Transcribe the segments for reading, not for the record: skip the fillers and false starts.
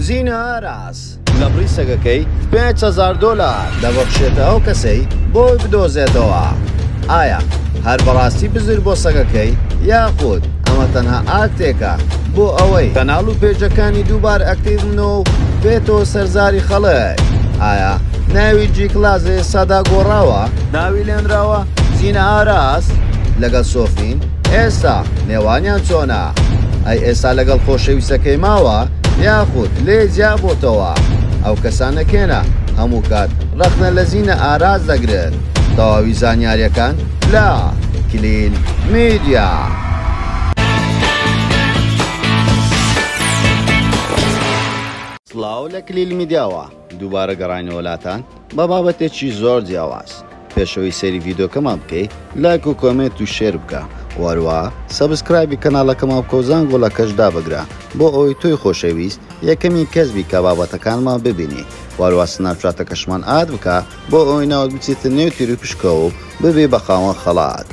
زینە ئاراس لە بڕی سەگەکەی 5000 دۆلار دەبەخشێتە ئەو کەسەی بۆی بدۆزێتەوە. ئایا هەر بەڕاستی بزر بۆ سەگەکەی یاخود ئەمە تەنها ئاکتێکە بۆ ئەوەی کەناڵ و پێجەکانی دووبار active بنەوە و بێتەوە سەرزاری خەڵک؟ ئایا ناوی G Class ئێستادا گۆڕاوە؟ ناوی لێنراوە زینە ئاراس؟ لەگەڵ سۆفین ئێستا نێوانیان چۆنە؟ ئەی ئێستا لەگەڵ خۆشەویستەکەی ماوە یاخود لێ جیا بۆتەوە؟ ئەو کەسانە کێنە هەموو کات ڕەخنە لە زینە ئاراس دەگرن؟ تەواوی زانیاریەکان لە کلیل میدیا. سڵاو لە کلیل میدیاوە دووبارە گەڕاینەوە لاتان بە بابەتێکی زۆر جیاواز. پێشەوەی سەیری ڤیدیۆکەمان بکەی لایک و comment و share بکە و هەروەها subscribe ی کەناڵەکەمان بکە و زەنگۆڵەکەش دابگرە بۆ ئەوەی تۆی خۆشەویست یەکەمین کەس بی کە بابەتەکانمان ببینی و هەروەها سناپچاتەکەشمان add بکە بۆ ئەوەی ناوت بچێتە نێو تیروپشکەوە و ببی بە خاوەن خەڵات.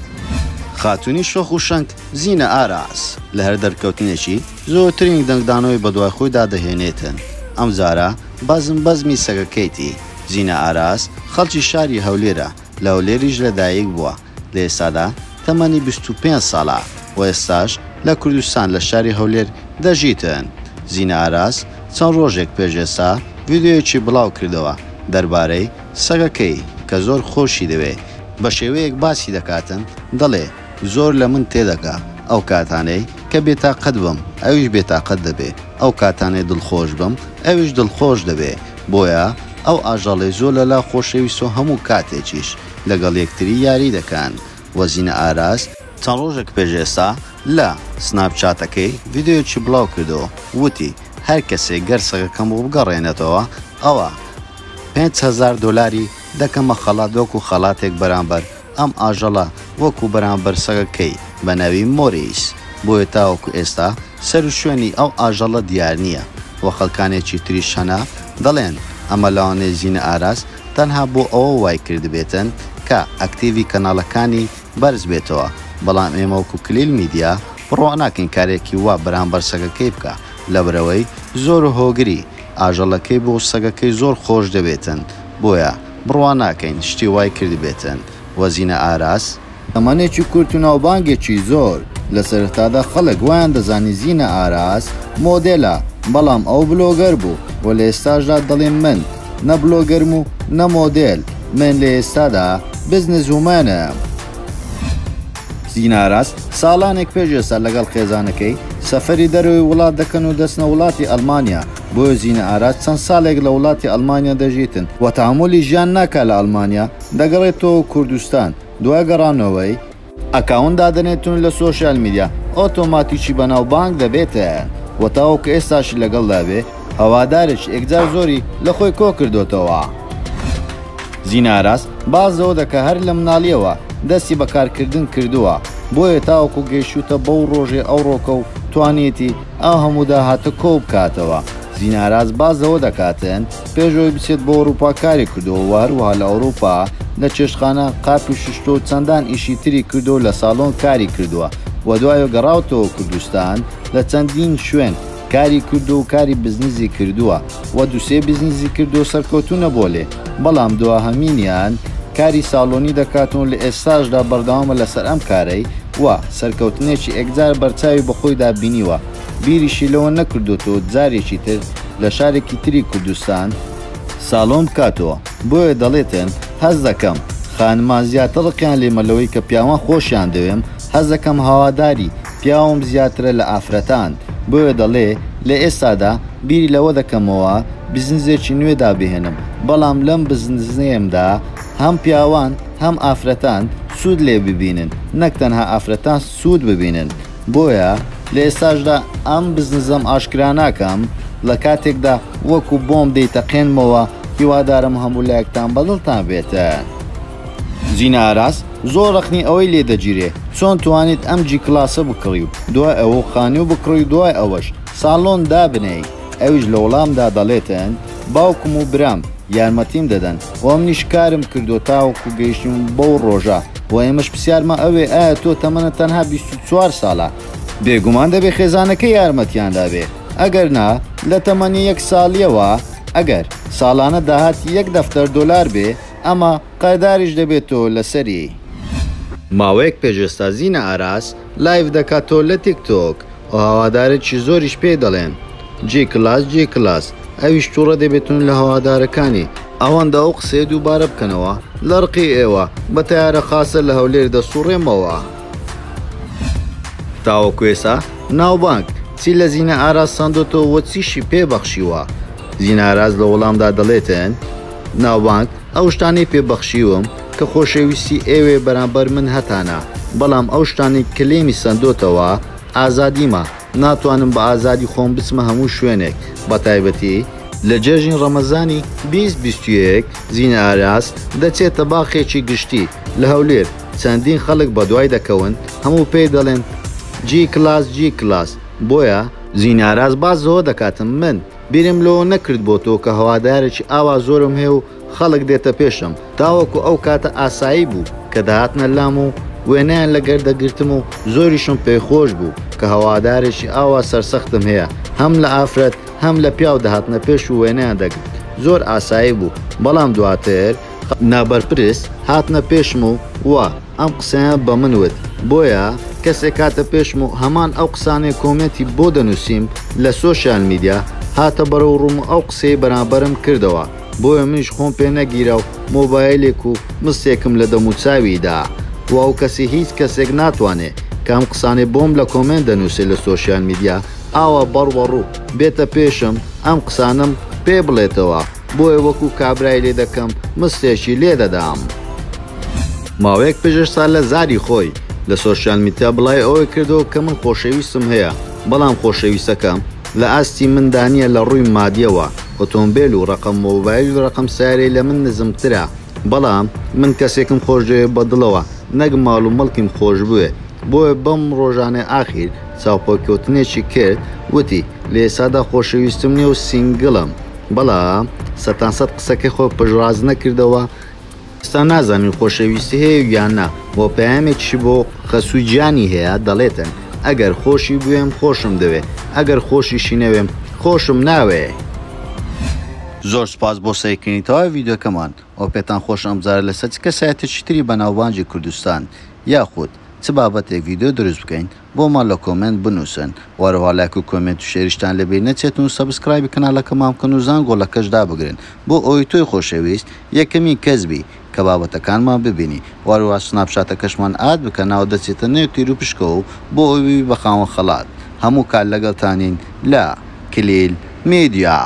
خاتوونی شۆخ و شەنگ زینە ئاراس لە هەر دەرکەوتنێکی زۆرترین دەنگدانەوەی بەدوای خۆیدا دەهێنێتن، ئەمجارە بەزم بەزمی سەگەکەیتی. زینە ئاراس خەڵکی شاری هەولێرە، لە هەولێریش لەدایک بووە، لە ئێستادا تەمەنی 25 ساڵە و ئێستاش لە کوردستان لە شاری هەولێر دەژیتن. زینە ئاراس چەند ڕۆژێک پێش ئێستا ڤیدیۆیەکی بڵاو کردەوە دەربارەی سەگەکەی کە زۆر خۆشی دەوێ، بە شێوەیەک باسی دەکاتن دەڵێ زۆر لە من تێدەگا، ئەو کاتانەی کە بێتاقەت بم ئەویش بێتاقەت دەبێ، ئەو کاتانەی دڵخۆش بم ئەویش دڵخۆش دەبێ، بۆیە ئەو ئاژەڵەی زۆر لەلا خۆشەویستە و هەموو کاتێکیش لەگەڵ یەکتری یاری دەکەن. وەزینە ئاراس، چەند ڕۆژێک پێش ئێستا لە سناپچاتەکەی ڤیدیۆیەکی بڵاو کردەوە وتی هەر کەسێک گەر سەگەکەم بۆ بگەڕێنێتەوە ئەوا 5000 دۆلاری دەکەمە خەڵات وەکو خەڵاتێک بەرامبەر ئەم ئاژەڵە وەکو بەرامبەر سەگەکەی بە ناوی مۆریس، بۆیە تاوەکو ئێستا سەروشوێنی ئەو ئاژەڵە دیار نییە و خەڵکانێکی تریش هەنە دەڵێن ئەمە لەوانەیە زینە ئاراس تەنها بۆ ئەوە وای کردبێتن کە active ی کەناڵەکانی بەرز بێتەوە، بەڵام ئێمە وەکو کلیل میدیا بڕوا ناکەین کارێکی وا بەرامبەر سەگەکەی بکا لەبەرئەوەی زۆر هۆگری ئاژەڵەکەی بۆ سەگەکەی زۆر خۆش دەبێتن بۆیە بڕوا ناکەین شتی وای کردبێتن. وەزینە ئاراس، تەمەنێکی کورت و ناوبانگێکی زۆر، لە سەرەتادا خەڵک وایان دەزانی زینە ئاراس مۆدێلە، بەڵام ئەو بلۆگەر بوو و لە ئێستاشدا دەڵێم من نە بلۆگەرم و نە مۆدێل، من لە ئێستادا businesswoman م. زینە ئاراس ساڵانێک پێش ئێستا لەگەڵ خێزانەکەی سەفەری دەرەوەی وڵات دەکەن و دەچنە وڵاتی ئەڵمانیا، بۆیە زینە ئاراس چەند ساڵێک لە وڵاتی ئەڵمانیا دەژیتن و تەحەمولی ژیان ناکا لە ئەڵمانیا، دەگەڕێتەوە کوردستان، دوای گەڕانەوەی، account دادەنێتن لە social media ئۆتۆماتیکی بەناوبانگ دەبێتن و تاوەکو ئێستاشی لەگەڵدا بێ هەوادارێکی ئێکجار زۆری لە خۆی کۆکردۆتەوە. زینە ئاراس باس لەوە دەکا هەر لە مناڵیەوە دەستی بە کارکردن کردووە، بۆیە تاوەکو گەیشتووتە بەو ڕۆژەی ئەوڕۆکە و توانیەتی ئەو هەموو داهاتە کۆبکاتەوە. زینە ئاراس باس لەوە دەکاتن پێش ئەوەی بچێت بۆ ئەوروپا کاری کردووە و هەروەها لە ئەوروپا لە چێشتخانە قاپی شوشتووە و چەندان ئیشی تری کردووە و لە ساڵۆن کاری کردووە و دوایەوە گەڕاوتەوە کوردستان لە چەندین شوێن کاری کردووە و کاری بزنزی کردووە و دوو سێ بزنزی کردووە و سەرکەوتوو نەبووە لێ بەڵام دواهەمینیان کاری ساڵۆنی دەکات و لە ئێستاشدا بەردەوامە لەسەر ئەم کارەی و سەرکەوتنێکی ئێکجار بەرچاوی بەخۆیدا بینیوە. بیریشی لەوە نەکردۆتەوە جارێکی تر لە شارێکی تری کوردستان ساڵۆن بکاتەوە، بۆیە دەڵێتن هەست دەکەم خانمان زیاتر ڕقیان لێمە لەوەی کە پیاوان خۆشیان دەوێم، هەست دەکەم هەواداری پیاوم زیاترە لە ئافرەتان، بۆیە دەڵێ لە ئێستادا بیری لەوە دەکەمەوە بزنزێکی نوێ دابهێنم، بەڵام لەم بزنزەیەمدا هەم پیاوان هەم ئافرەتان سوود لێ ببینن نەک تەنها ئافرەتان سوود ببینن. بۆیە لە ئێستاشدا ئەم بزنزەم ئاشکرا ناکەم لە کاتێکدا وەکو بۆمب دەیتەقێنمەوە، هیوادارم هەموو لایەکتان بەدڵتان بێتن. زینە ئاراس زۆر ڕەخنەی ئەوەی لێ دەگیرێ چۆن توانیت ئەم G Class ە بکڕی و دوای ئەوە خانوو بکڕی و دوای ئەوەش ساڵۆن دابنێی، ئەویش لە وەڵامدا دەڵێتن باوکم و برام یارمەتیم دەدەن و منیش کارم کردووە تاوەکو گەیشتم بەو ڕۆژە و ئێمەش پرسیارمان ئەوێ ئایا تۆ تەمەنت تەنها 24 ساڵە بێگومان دەبێ خێزانەکەی یارمەتیان دابێ. ئەگەر نا لە تەمەنی یەک ساڵیەوە ئەگەر ساڵانە داهاتی یەک دەفتەر دۆلار بێ ئەمە قەرداریش دەبێتەوە لەسەری. ماوەیەک پێش ئێستا زینە ئاراس live دەکاتەوە لە تیک تۆک و هەوادارێکی زۆریش پێی دەڵێن جی کلاس جی کلاس ئەویش توڕە دەبێتون لە هەوادارەکانی ئەوەندە ئەو قسەیە دووبارە بکەنەوە لە ڕقی ئێوە بە تەیارە خاسە لە هەولێر دەسوڕێمەوە. تاوەکو ئێستا ناوبانگ چی لە زینە ئاراس سەندۆتەوە و چیشی پێ بەخشیوە؟ زینە ئاراس لە وەڵامدا دەڵێتن، ناوبانگ ئەو شتانەی پێ بەخشیوم کە خۆشەویستی ئێوەیە بەرامبەر من هەتانە، بەڵام ئەو شتانەی کە لێمی سەندۆتەوە ئازادیمە، ناتوانم بە ئازادی خۆم بچمە هەموو شوێنێک، بەتایبەتی لە جەژنی ڕەمەزانی 2021 زینە ئاراس دەچێتە باخێکی گشتی لە هەولێر، چەندین خەڵک بەدوای دەکەون هەموو پێی دەڵێن جی کلاس جی کلاس بۆیە زینە ئاراس باس لەوە دەکاتم من بیرم لەوە نەکردبۆتەوە کە هەوادارێکی ئاوا زۆرم هەیە و خەڵک دێتە پێشم تاوەکو ئەو کاتە ئاسایی بوو کە دەهاتنە لام و وێنەیان لەگەر دەگرتم و زۆریشم پێخۆش بوو کە هەوادارێکی ئاوا سەرسەختم هەیە هەم لە ئافرەت هەم لە پیاو دەهاتنە پێش و وێنەیان دەگرت زۆر ئاسایی بوو بەڵام دواتر نابەرپرس هاتنە پێشم و وا ئەم قسەیان بە من وت بۆیە کەسێک هاتە پێشم و هەمان ئەو قسانەی کۆمێنتی بۆ دەنوسیم لە سۆشیال میدیا هاتە بەرەو ڕووم و ئەو قسەی بەرامبەرم کردەوە بۆیە منیش خۆم پێ نەگیرا و مۆبایلێک و مستێکم لە دەموچاوی دا و ئەو کەسی هیچ کەسێک ناتوانێ کە ئەم قسانەی بۆم لە کۆمێنت دەنوسێ لە سۆشیال میدیا ئاوا بەڕوبەڕوو بێتە پێشم ئەم قسانەم پێ بڵێتەوە بۆیە وەکو کابرای لێ دەکەم مستێکی لێ دەدام. ماوەیەک پێش ئێستا لە زاری خۆی لە سۆشیال میدیا بڵاوی ئەوەی کردەوە کە من خۆشەویستم هەیە بەڵام خۆشەویستەکەم لە ئاستی مندا نییە لە ڕووی مادیەوە ئۆتۆمبێل و ڕەقەم مۆبایل و ڕەقەم سەیارەی لە من نزمترە بەڵام من کەسێکم خۆشدەوێ بە دڵەوە نەک ماڵ و مڵکیم خۆشبوێ بۆیە بەم ڕۆژانەی ئاخیر چاوپێکەوتنێکی کرد وتی لە ئێستادا خۆشەویستم نییە و سینگڵم بەڵام سەتان سەد قسەکەی خۆی پشتڕاست نەکردەوە، ئێستا نازانین خۆشەویستی هەیە یان نا، وە پەیامێکیشی بۆ خەسوو گیانی هەیە دەڵێتن، ئەگەر خۆشی بوێم خۆشم دەوێ، ئەگەر خۆشیشی نەوێم خۆشم ناوێ. زۆر سوپاس بۆ سەیرکردنی تەواوی ڤیدیۆکەمان وە پێتان خۆشە ئەمجارە لەسەر چ کەسایەتێکی تری بەناوبانگی کوردستان یاخود چ بابەتێک ڤیدیۆ دروست بکەین بۆمان لە کۆمێنت بنوسن وەرەوها لایک و کۆمێنت و share یشتان لەبیر نەچێت و subscribe ی کەنالەکەمان بکەن و زانگۆڵەکەش دابگرن بۆ ئەوەی تۆی خۆشەویست یەکەمین کەس بی کە بابەتەکانمان ببینی وەروەها سناپچاتەکەشمان add بکە ناوت دەچێتە نێو تیروپشکەوە و بۆ ئەوەی ببی بە خاوەن خەڵات هەموو کات لەگەڵتانین لە کلیل میدیا.